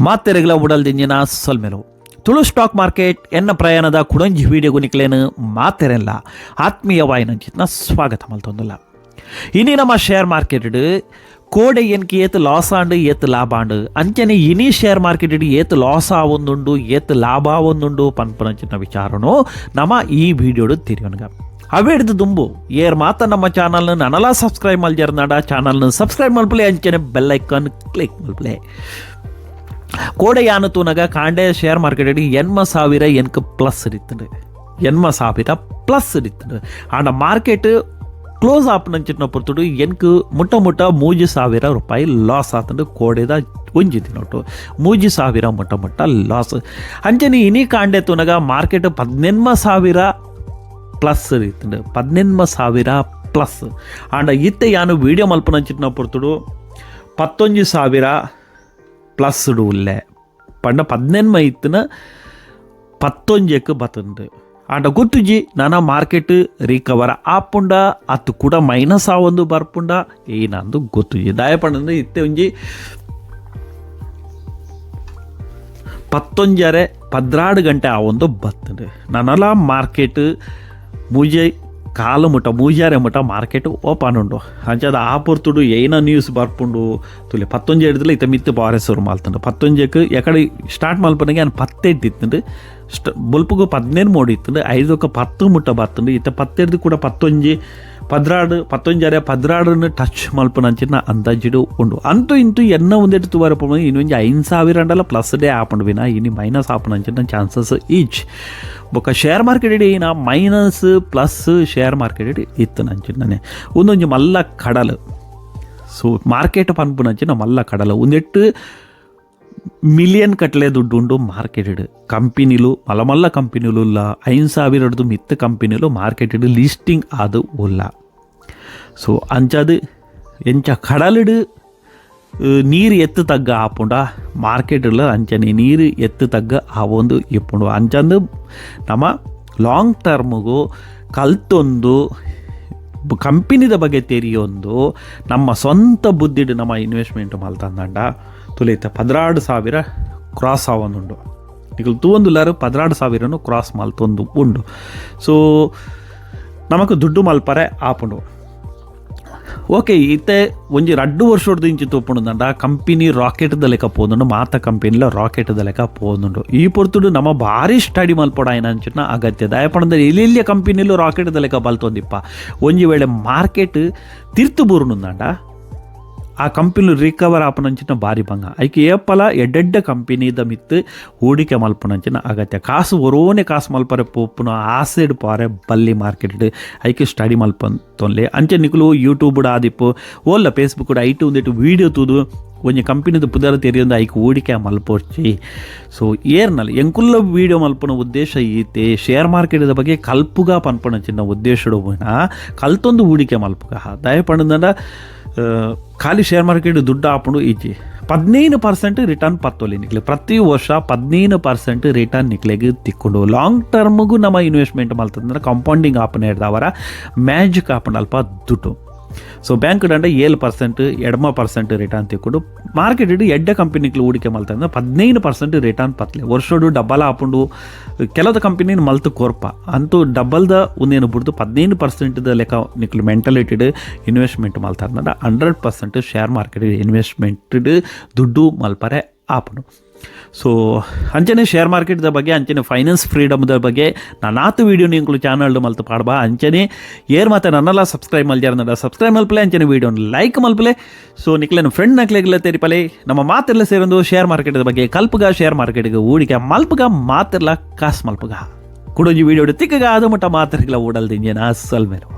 ಮಾತೆರೆಗಳ ಉಡಲ್ದಿಂಜಿನ ಸೊಲ್ಮೆಲು Tulu stock market ಎನ್ನ ಪ್ರಯಾಣದ ಕುಡಂಜಿ ವಿಡಿಯೋಗು ನಿಕ್ಲೇನು ಮಾತೆರೆಲ್ಲ ಆತ್ಮೀಯವಾಯಿನಂಚಿತ್ನ ಸ್ವಾಗತ ಮಲ್ತೊಂದುಲ್ಲ. ಇನಿ ನಮ್ಮ ಶೇರ್ ಮಾರ್ಕೆಟ್ ಕೋಡೆ ಎನ್ಕೆ ಏತ್ ಲಾಸ್ ಆಂಡ್, ಏತ್ ಲಾಭ ಆಂಡ್, ಅಂಚನೆ ಇನಿ ಶೇರ್ ಮಾರ್ಕೆಟ್ ಏತ್ ಲಾಸ್ ಆವೊಂದುಂಡು, ಏತ್ ಲಾಭ ಆವೊಂದುಂಡು ಪನ್ಪನಂಚಿನ ವಿಚಾರನು ನಮ್ಮ ಈ ವಿಡಿಯೋಡು ತಿರಿಯೋನ್ಗ. ಅವೆಡ್ದು ದುಂಬು ಏರ್ ಮಾತ ನಮ್ಮ ಚಾನಲ್ನ ನನಲ ಸಬ್ಸ್ಕ್ರೈಬ್ ಮಲ್ಜರ್ನಾಡ ಚಾನಲ್ನ ಸಬ್ಸ್ಕ್ರೈಬ್ ಮಲ್ಪಲೆ, ಅಂಚನೆ bell icon click ಮಲ್ಪಲೆ. ಕೋಡೆ ಯಾನು ತೂನಗ ಕಾಂಡೆ ಶೇರ್ ಮಾರ್ಕೆಟ್ 80,000 ಎನ್ಕ್ ಪ್ಲಸ್ ಇತ್ತುಂಡು, 80,000 ಪ್ಲಸ್ ಇತ್ತುಂಡು. ಆಂಡ ಮಾರ್ಕೆಟ್ ಕ್ಲೋಸ್ ಆಪನಂಚಿನ ಪೊರ್ತುಡು ಎನ್ಕ್ ಮುಟ್ಟ ಮುಟ್ಟ 3,000 ರೂಪಾಯಿ ಲಾಸ್ ಆತಂಡು. ಕೋಡೆದ ಒಂಜಿ ದಿನೊಟ್ಟು 3,000 ಮುಟ್ಟ ಮುಟ್ಟ ಲಾಸ್. ಅಂಚನೆ ಇನಿ ಕಾಂಡೆ ತೂನಗ ಮಾರ್ಕೆಟ್ 18,000 ಪ್ಲಸ್ ಇತ್ತುಂಡು, 18,000 ಪ್ಲಸ್. ಆಂಡ ಇತ್ತೆ ಯಾನು ವೀಡಿಯೋ ಮಲ್ಪನಂಚಿನ ಪೊರ್ತುಡು 11,000 ಪ್ಲಸ್ ಉಲ್ಲೆ. ಪಂಡ 18 ಇತ್ತಿನ 11ಕ್ಕೆ ಬತ್ತುಂಡು. ಆಂಡ ಗೊತ್ತುಜಿ ನನ ಮಾರ್ಕೆಟ್ ರಿಕವರ್ ಆಪುಂಡ ಅತ್ತು ಕೂಡ ಮೈನಸ್ ಆವೊಂದು ಬರ್ಪುಂಡ ಏನಂದು ಗೊತ್ತುಜಿ. ದಾಯ ಪಂಡಂದು ಇತ್ತೆ ಒಂಜಿ 11:30 12 ಗಂಟೆ ಆವೊಂದು ಬತ್ತುಂಡು. ನನಲ ಮಾರ್ಕೆಟ್ ಮೂಜೆ ಕಾಲು ಮುಟ್ಟ, ಮೂಜಾರೆ ಮುಟ್ಟ ಮಾರ್ಕೆಟ್ ಓಪನ್ ಉಂಡು. ಅಂಚಾದ ಆ ಪೊರ್ತುಡು ಏನ ನ್ಯೂಸ್ ಬರ್ಪುಂಡು ತುಲೆ. 11 ಹಿಡಿದ್ರೆ ಇತ್ತ ಮಿತ್ತು ಪಾರೆ ಶುರು ಮಲ್ತುಂಡು. 11ಕ್ಕೆ ಎಕಡೆ ಸ್ಟಾರ್ಟ್ ಮಲ್ಪನಿಗೆ ನಾನು 18 ಇತ್ತುಂಡು. ಬೊಲ್ಪುಗು 15 ಮೋಡಿ ಇತ್ತುಂಡು, ಐದಕ್ಕೆ 10 ಮುಟ್ಟ ಬತ್ತುಂಡು. ಇತ್ತ 7 ಕೂಡ 11 12 11:30 12 ಟಚ್ ಮಲ್ಪನಂಚಿನ ಅಂದಾಜಿಡು ಉಂಡು. ಅಂತೂ ಇಂತೂ ಎನ್ನ ಒಂದೆಟ್ಟು ತುವಾರ ಪೋಣ ಇನ್ನೊಂಜಿ 5,000 ಅಂಡಲ ಪ್ಲಸ್ ಡೇ ಆಪುಂಡು ವಿನ ಇನಿ ಮೈನಸ್ ಆಪುನಂಚಿನ ಚಾನ್ಸಸ್ ಈಚ್. ಬೊಕ್ಕ ಶೇರ್ ಮಾರ್ಕೆಟ್ ಇಡಿ minus plus share market ಇಡಿ ಇತ್ತು ನಂಚಿನನೆ ಒಂದೊಂಜಿ ಮಲ್ಲ ಕಡಲು. ಸೊ ಮಾರ್ಕೆಟ್ ಪನ್ಪುನಂಚಿನ ಮಲ್ಲ ಕಡಲು. ಒಂದೆಟ್ಟು ಮಿಲಿಯನ್ ಕಟ್ಲೆ ದುಡ್ಡು ಉಂಡು ಮಾರ್ಕೆಟ್. ಕಂಪನಿಲು ಮಲ್ಲ ಮಲ್ಲ ಕಂಪನಿಲು ಉಲ್ಲ, 5,000 ಮಿತ್ತ ಕಂಪನಿಲು ಮಾರ್ಕೆಟ್ ಲಿಸ್ಟಿಂಗ್ ಆದು ಉಲ್ಲ. ಸೊ ಅಂಚಾದು ಎಂಚ ಕಡಲಿಡು ನೀರು ಎತ್ತು ತಗ್ಗ ಆಪುಂಡ ಮಾರ್ಕೆಟ್ಲ ಅಂಚನೆ ನೀರು ಎತ್ತು ತಗ್ಗ ಆವೊಂದು ಇಪ್ಪುಂಡು. ಅಂಚಂದು ನಮ್ಮ ಲಾಂಗ್ ಟರ್ಮ್ಗೂ ಕಲ್ತೊಂದು ಕಂಪನಿದ ಬಗ್ಗೆ ತೆರಿಯೊಂದು ನಮ್ಮ ಸ್ವಂತ ಬುದ್ಧಿಡು ನಮ್ಮ ಇನ್ವೆಸ್ಟ್ಮೆಂಟ್ ಮಲ್ತಂದಂಡ ತುಲೈತ 12,000 ಕ್ರಾಸ್ ಆವೊಂದುಂಡು. ನಿಕುಲು ತೂವೊಂದುಲ್ಲಾರು, 12,000 ಕ್ರಾಸ್ ಮಲ್ತೊಂದು ಉಂಡು. ಸೊ ನಮಕ್ ದುಡ್ಡು ಮಲ್ಪರೆ ಆಪುಂಡು. ಓಕೆ, ಇತ್ತೆ ಒಂಜಿ ರಡ್ಡು ವರ್ಷೊಡ್ದು ಇಂಚಿ ತೂಪುಂಡುಂಡ ಕಂಪನಿ ರಾಕೆಟ್ದ ಲೆಕ್ಕ ಪೋದುಂಡು, ಮಾತ ಕಂಪನಿಲ ರಾಕೆಟ್ದ ಲೆಕ್ಕ ಪೋದುಂಡು. ಈ ಪೊರ್ತುಡು ನಮ್ಮ ಭಾರಿ ಸ್ಟಡಿ ಮಲ್ಪೊಡಾಯಿನ ಅಂಚಿನ ಅಗತ್ಯ. ದಾಯಪಣಂದ್ರೆ ಎಲ್ಲೆಲ್ಲಿಯ ಕಂಪನಿಲು ರಾಕೆಟ್ದ ಲೆಕ್ಕ ಬಲ್ತೊಂದಿಪ್ಪ. ಒಂಜಿ ವೇಳೆ ಮಾರ್ಕೆಟ್ ತಿರ್ತು ಬೂರುಂಡಾಂಡ ಆ ಕಂಪನಿ ರಿಕವರ್ ಆಪನಂಚಿನ ಭಾರಿ ಬಂಗ. ಐಕೆ ಏಪಲ ಎಡ್ಡೆಡ್ಡ ಕಂಪನಿದ ಮಿತ್ತು ಹೂಡಿಕೆ ಮಲ್ಪನಂಚಿನ ಅಗತ್ಯ. ಕಾಸು ಒರೋನೆ ಕಾಸು ಮಲ್ಪರೆ ಪೋಪುನ ಆಸೆಡ್ ಪಾರೆ ಬಲ್ಲಿ ಮಾರ್ಕೆಟ್. ಐಕೆ ಸ್ಟಡಿ ಮಲ್ಪಂತೊನ್ಲೆ. ಅಂಚೆ ನಿಕುಲು ಯೂಟ್ಯೂಬ್ ಆದಿಪ್ಪು ಓಲ್ಲ ಫೇಸ್ಬುಕ್ ಐಟು ಒಂದಿಟ್ಟು ವೀಡಿಯೋ ತೂದು ಒಂಜಿ ಕಂಪನಿದ ಪುದರ್ ತೆರಿಯೊಂದು ಐಕ್ ಹೂಡಿಕೆ ಮಲ್ಪೊರ್ಚಿ. ಸೊ ಏರ್ನಲ್ಲಿ ಎಂಕುಲ್ಲ ವೀಡಿಯೋ ಮಲ್ಪನ ಉದ್ದೇಶ ಈತೆ ಶೇರ್ ಮಾರ್ಕೆಟ್ದ ಬಗ್ಗೆ ಕಲ್ಪುಗ ಪನ್ಪನ ಚಿನ್ನ ಉದ್ದೇಶಡು ಹೋಯ್ನ ಕಲ್ತೊಂದು ಹೂಡಿಕೆ ಮಲ್ಪುಗ. ದಯಪಂಡಂಡ ಖಾಲಿ ಶೇರ್ ಮಾರ್ಕೆಟ್ ದುಡ್ಡು ಆಪುಂಡು ಈಚಿ. 15% ರಿಟರ್ನ್ ಪತ್ತೊಲಿ ನಿಕ್ಲೆ. ಪ್ರತಿ ವರ್ಷ 15% ರಿಟರ್ನ್ ನಿಕ್ಲೆಗ್ ತಿಕ್ಕೊಂಡು. ಲಾಂಗ್ ಟರ್ಮ್ಗೂ ನಮ್ಮ ಇನ್ವೆಸ್ಟ್ಮೆಂಟ್ ಮಲ್ತಂದ್ರೆ ಕಾಂಪೌಂಡಿಂಗ್ ಆಪನ ಹಿಡ್ದವರ ಮ್ಯಾಜಿಕ್ ಆಪುಂಡು ಅಲ್ಪ ದುಡ್ಡು. ಸೊ ಬ್ಯಾಂಕ್ ದಂಡ 7%, 8% ರಿಟರ್ನ್ ತಿಕ್ಕೊಂಡು. ಮಾರ್ಕೆಟ್ ಇಡು ಎಡ್ಡೆ ಕಂಪನಿಗಳು ಹೂಡಿಕೆ ಮಲ್ತಂದ್ರೆ 15% ರಿಟರ್ನ್ ಪತ್ಲೆ. ವರ್ಷಡು ಡಬ್ಬಲ್ ಆಪುಂಡು. ಕೆಲವು ಕಂಪನಿ ಮಲ್ತು ಕೊರ್ಪ ಅಂತೂ ಡಬ್ಬಲ್ದ ಒಂದೇನು ಬಿಡ್ದು 15% ಲೆಕ್ಕ ನಿಕ್ಲು ಮೆಂಟಲಿಟಿಡ್ ಇನ್ವೆಸ್ಟ್ಮೆಂಟ್ ಮಲ್ತಾರಂದ್ರೆ 100% share market investment ದುಡ್ಡು ಮಲ್ಪರೆ ಆಪುಂಡು. ಸೊ ಅಂಚನೆ ಶೇರ್ ಮಾರ್ಕೆಟ್ದ ಬಗ್ಗೆ, ಅಂಚನೆ ಫೈನಾನ್ಸ್ ಫ್ರೀಡಮ್ದ ಬಗ್ಗೆ ನಾನಾತು ವೀಡಿಯೋ ನಿಂಕುಲು ಚಾನಲ್ ಮಲ್ತು ಪಾಡ್ಬಾ. ಅಂಚನೆ ಏರ್ ಮಾತ ನನ್ನೆಲ್ಲ ಸಬ್ಸ್ಕ್ರೈಬ್ ಮಲ್ಜಾರ ಸಬ್ಸ್ಕ್ರೈಬ್ ಮಲ್ಪಲೆ, ಅಂಚನೆ ವೀಡಿಯೋನ ಲೈಕ್ ಮಲ್ಪಲೆ. ಸೊ ನಿಕ್ಲೇನು ಫ್ರೆಂಡ್ ನಕ್ಲೆಗೆಲ್ಲ ತೆರಿಪಲೆ. ನಮ್ಮ ಮಾತೆಲ್ಲ ಸೇರೊಂದು ಶೇರ್ ಮಾರ್ಕೆಟ್ದ ಬಗ್ಗೆ ಕಲ್ಪಗ, ಶೇರ್ ಮಾರ್ಕೆಟ್ಗೆ ಹೂಡಿಕೆ ಮಲ್ಪಗ, ಮಾತೆಲ್ಲ ಕಾಸು ಮಲ್ಪಗ. ಕುಡೊಂಜಿ ವೀಡಿಯೋ ತಿಕ್ಕಗ, ಅದು ಮಟ್ಟ ಮಾತೆರ್ಗೆಲ್ಲ ಓಡಲ್ದಿಂಜನ ಸೊಲ್ಮೆಲು.